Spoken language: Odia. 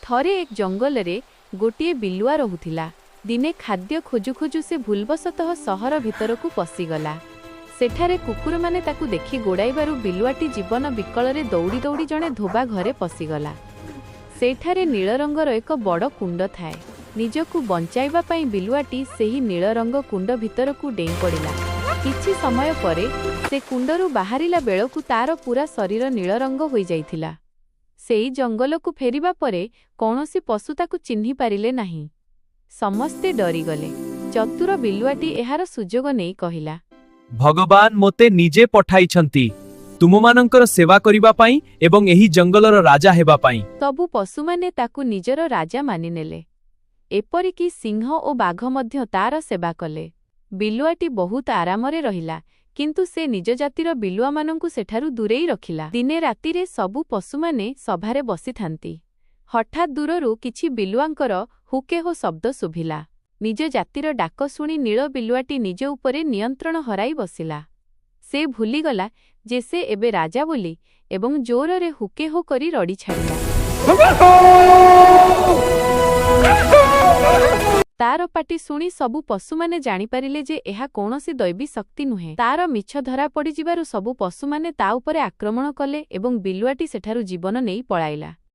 ଥରେ ଏକ ଜଙ୍ଗଲରେ ଗୋଟିଏ ବିଲୁଆ ରହୁଥିଲା। ଦିନେ ଖାଦ୍ୟ ଖୋଜୁ ଖୋଜୁ ସେ ଭୁଲବଶତଃ ସହର ଭିତରକୁ ପଶିଗଲା। ସେଠାରେ କୁକୁରମାନେ ତାକୁ ଦେଖି ଗୋଡ଼ାଇବାରୁ ବିଲୁଆଟି ଜୀବନ ବିକଳରେ ଦୌଡ଼ି ଦୌଡ଼ି ଜଣେ ଧୋବା ଘରେ ପଶିଗଲା। ସେଠାରେ ନୀଳ ରଙ୍ଗର ଏକ ବଡ଼ କୁଣ୍ଡ ଥାଏ। ନିଜକୁ ବଞ୍ଚାଇବା ପାଇଁ ବିଲୁଆଟି ସେହି ନୀଳ ରଙ୍ଗ କୁଣ୍ଡ ଭିତରକୁ ଡେଇଁ ପଡ଼ିଲା। କିଛି ସମୟ ପରେ ସେ କୁଣ୍ଡରୁ ବାହାରିଲା ବେଳକୁ ତାର ପୂରା ଶରୀର ନୀଳ ରଙ୍ଗ ହୋଇଯାଇଥିଲା। ସେଇ ଜଙ୍ଗଲକୁ ଫେରିବା ପରେ କୌଣସି ପଶୁ ତାକୁ ଚିହ୍ନି ପାରିଲେ ନାହିଁ। ସମସ୍ତେ ଡରିଗଲେ। ଚତୁର ବିଲୁଆଟି ଏହାର ସୁଯୋଗ ନେଇ କହିଲା, ଭଗବାନ ମୋତେ ନିଜେ ପଠାଇଛନ୍ତି ତୁମମାନଙ୍କର ସେବା କରିବା ପାଇଁ ଏବଂ ଏହି ଜଙ୍ଗଲର ରାଜା ହେବା ପାଇଁ। ସବୁ ପଶୁମାନେ ତାକୁ ନିଜର ରାଜା ମାନିନେଲେ। ଏପରିକି ସିଂହ ଓ ବାଘ ମଧ୍ୟ ତାର ସେବା କଲେ। ବିଲୁଆଟି ବହୁତ ଆରାମରେ ରହିଲା, କିନ୍ତୁ ସେ ନିଜ ଜାତିର ବିଲୁଆମାନଙ୍କୁ ସେଠାରୁ ଦୂରେଇ ରଖିଲା। ଦିନେ ରାତିରେ ସବୁ ପଶୁମାନେ ସଭାରେ ବସିଥାନ୍ତି। ହଠାତ୍ ଦୂରରୁ କିଛି ବିଲୁଆଙ୍କର ହୁକେହୋ ଶବ୍ଦ ଶୁଭିଲା। ନିଜ ଜାତିର ଡାକ ଶୁଣି ନୀଳ ବିଲୁଆଟି ନିଜ ଉପରେ ନିୟନ୍ତ୍ରଣ ହରାଇ ବସିଲା। ସେ ଭୁଲିଗଲା ଯେ ସେ ଏବେ ରାଜା ବୋଲି ଏବଂ ଜୋରରେ ହୁକେହୋ କରି ରଡ଼ି ଛାଡ଼ିଲା। ତାର ପାଟି ଶୁଣି ସବୁ ପଶୁମାନେ ଜାଣିପାରିଲେ ଯେ ଏହା କୌଣସି ଦୈବୀ ଶକ୍ତି ନୁହେଁ। ତାର ମିଛ ଧରା ପଡ଼ିଯିବାରୁ ସବୁ ପଶୁମାନେ ତା ଉପରେ ଆକ୍ରମଣ କଲେ ଏବଂ ବିଲୁଆଟି ସେଠାରୁ ଜୀବନ ନେଇ ପଳାଇଲା।